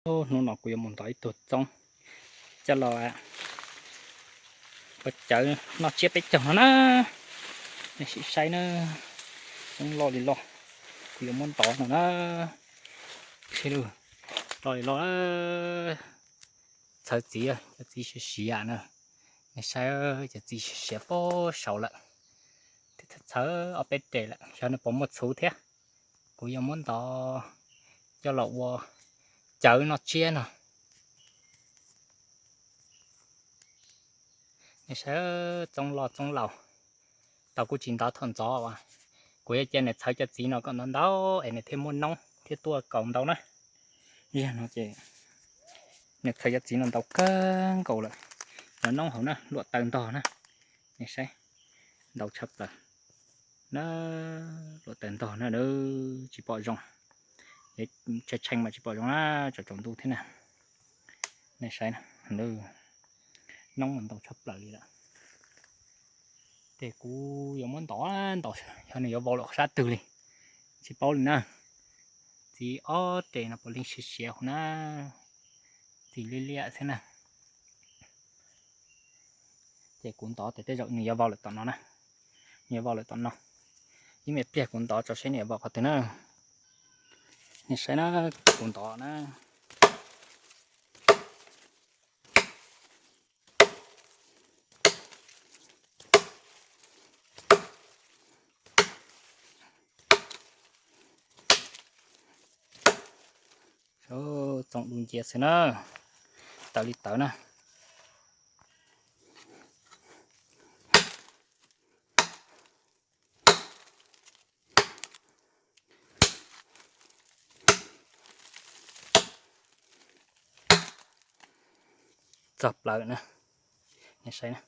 Hnub no kuv yuav mus ntov ib tug txoob coj los ua cawv noj tsiab peb caug no na. Nej sim saib na, txoob loj li loj, kuv yuav muab ntov no na. Loj li loj, txhawv txiv, cov txiv siav siav na. Nej saib, cov txiv siav siav pob saud lawm, txhawv ob peb res lawm, xyov nws puas muaj txhuv thiab. Kuv yuav muab ntov coj los ua cawv noj tsiab no. Nej saib, txoob loj txoob laus, tau kuj tsis ntov thaum ntxov as. Kuv yuav cia nws txhawv cov txiv no kom ntau ntau es nws thiaj muaj noob thiab tuaj kaus ntau na. Yog no ces nws txhawv cov txiv no ntau kawg nkaus lawm, cov noob hauv na luam taws ntog na. Nej saib, ntau tshaj plaws na, luam taws ntog na, tsis pom zoo. Tshee tshee mas tsis pom zoo na, tsaus tsaus ntuj thiab na. Nej saib, noob mas ntau tshaj plaws li lawm. Ces kuv yuav muab ntov ntov, xyov nws yuav vau lawm sab twg li, tsis paub li na. Txiv ob res no puav leej siav siav hauv na, txiv liab liab xwb na. Ces kuv ntov ces tej zaum nws yuav vau lawm tom no na, nws yuav vau lawm tom no. Ib me pliag kuv ntov tso seb nws yuav vau qhov twg na. Nej saib na, kuv ntov na. Txoov du ncia xwb na, tawv li tawv na. Txog plaws na, saib na.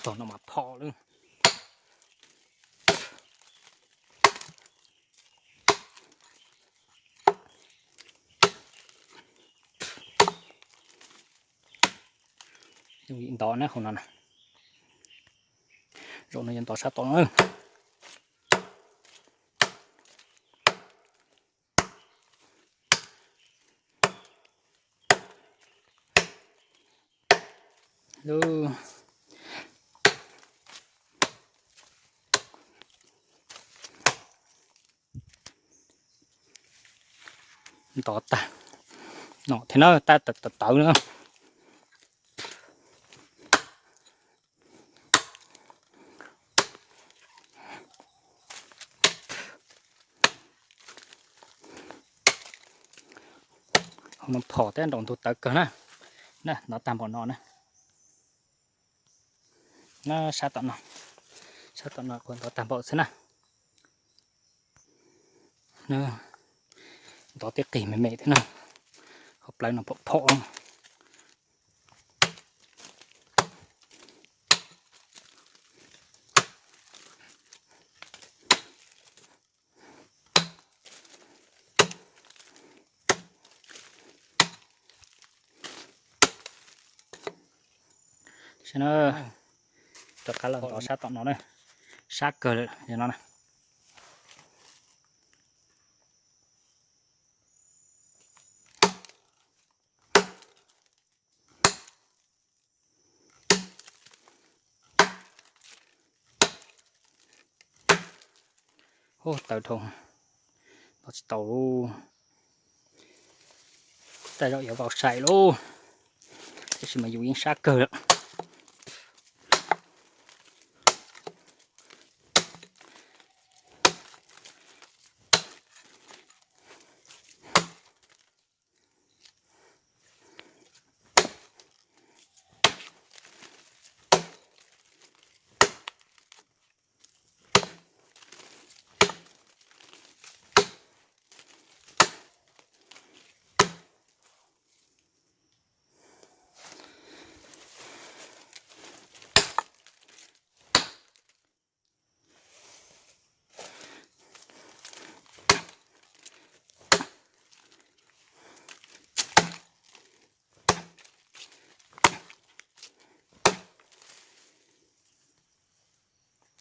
Tog no mas phom lawm. Ntov na hauv no na. Zaum no yuav ntov sab tom no. Ntov tag no thiab na, tab tom tawv na. Hauv no phom thiab nraum ntug tawv kawg na. Ntov tag npaum no na. Sab tom no, sab tom no kuv ntov tag npaum xwb na. Ntov tib qig me me thiab na, hauv plawv no phom phom. Rov qab los ntov sab tom no na, sab kawg lawm no na. Ub, tawv dhau, ntov tsis tau lauj. Tej zaum yuav vau sai lauj, tiam sis mas yus yeej sab kawg lawm.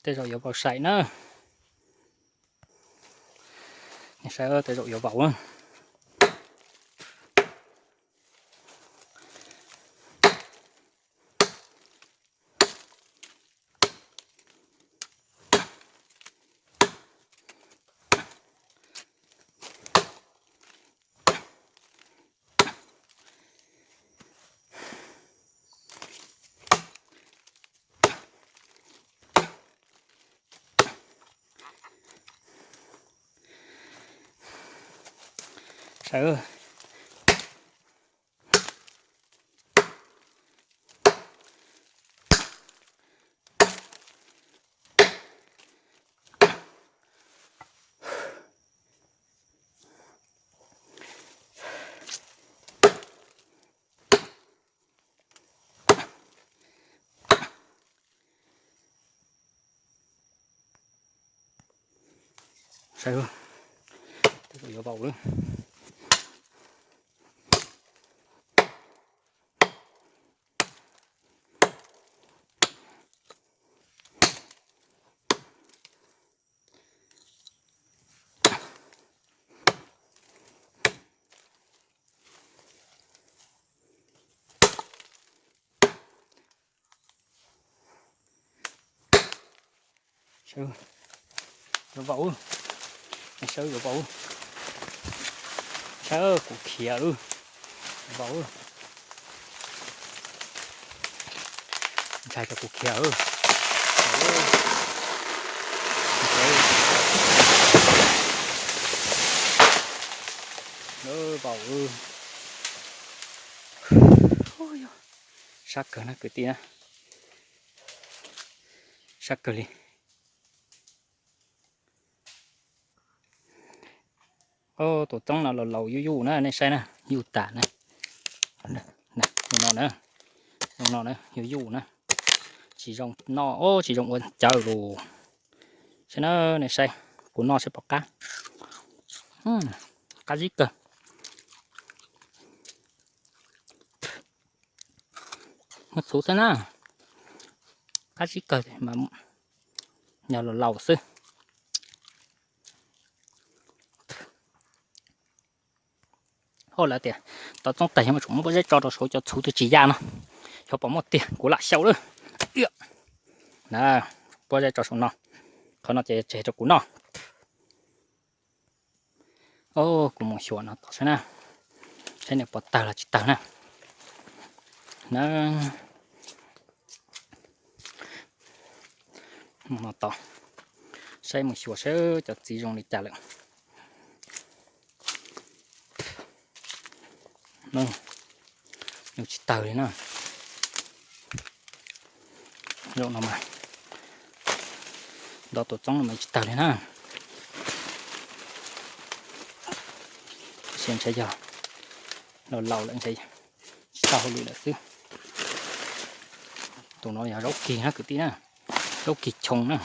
Tej zaum yuav vau saim na. Nej saib, tej zaum yuav vau. Saib. Saib, tej zaum yuav vau lawm. Saib, yuav vau. Saib, yuav vau. Saib, kuv khiav lawm. Vau. Ntshai tsam kuv khiav lawm. Vau. Sab kawg na kwv tij na. Sab kawg li. Tus txoob no laus laus yuj yuj na, nej saib na, yuj tas na. Tus no na, yuj yuj na, tsis zoo noj, tsis zoo ua cawv lus. Saib na, nej saib, kuv noj saib puas qab. Qab zib kawg. Muab txhuv xwb na. Qab zib kawg mas yog laus laus xwb. Ho lawv tias tov txoob tag yog mas tsum muab pob zeb tso rau saum cov txhuv twg tsis ya no. Xyov puas muaj tiag, kuv lam xyaum lawm. Na, pob zeb tso saum no. Qhov no ces tseg rau kuv noj. Kuv mus xyuas no tom saib na, saib nws puas tawg los tsis tawg na. Na, mus no tom, saib mus xyuas saib cov txiv zoo li cas lawm. Nws tsis tawg li na. Zaum no mas, ntau tus txoob no mas tsis tawg li na. Tab sis ntshe yog laus laus lawm ntshe tsis tau hauj lwm lawm xwb. Tus no yog zaub kig na kwv tij na, zaub kig choo na.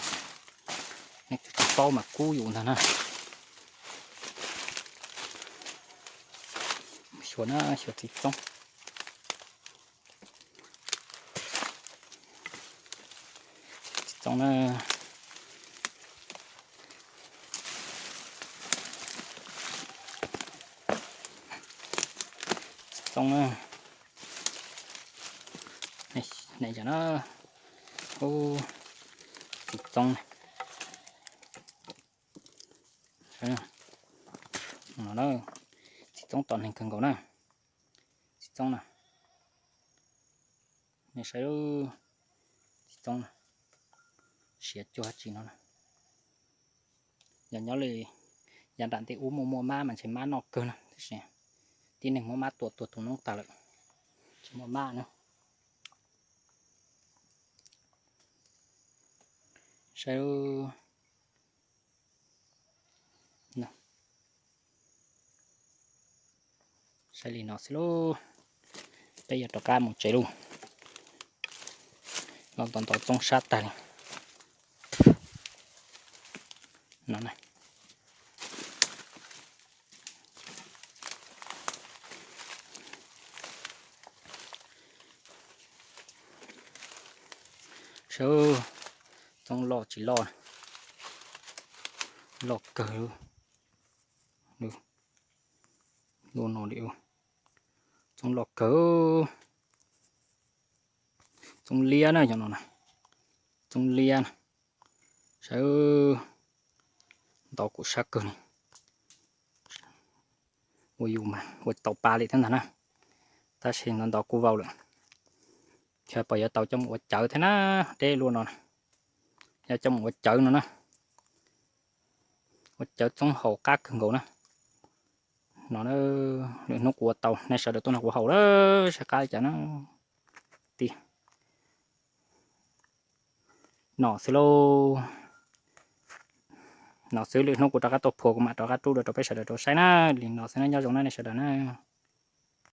Nej tsis paub mas kub yus ntag na. Xyuas na, xyuas txiv txoob. Txiv txoob na. Txiv txoob na. Ub, txiv txoob na. Txiv txoob tom neeg kawg nkaus na. Txiv txoob na. Nej saib, txiv txoob na, siav cuag dab tsi no na. Yog nyob li yav nram ntej ub muaj muaj mab mas ntshe mab noj kawg na, tab sis tib neeg muab mab tua tuag tu noob tas lawm, tsis muaj mab na. Saib, saib li no xwb lauj, peb yuav rov qab mus tsev lauj. Los ntov ntov txoob sab tag li no na. Saib, Txoob loj tsis loj, loj kawg. Lub no li, txoob loj kawg. Txoob liab na, cov no na, txoob liab na. Saib, ntov kuv sab kawg li. Ua yus mas ua tau pa li thiab ntag na, tab sis ntov ntov kuj vau lawm. Ces pom yuav tau coj mus ua cawv thiab na, deb luaj no. Yog coj mus ua cawv no na, ua cawv txoob haus qab kawg nkaus na. No, lwm hnub kuv ua tau nej sawv daws tuaj nrog kuv haus lawm, saib qab li cas na. Ti, no xwb lauj. No xwb, lwm hnub kuv rov qab tuaj phua kuv mam rov qab rub dua rau peb sawv daws rau saib na. Li no xwb na, nyob zoo na nej sawv daws na.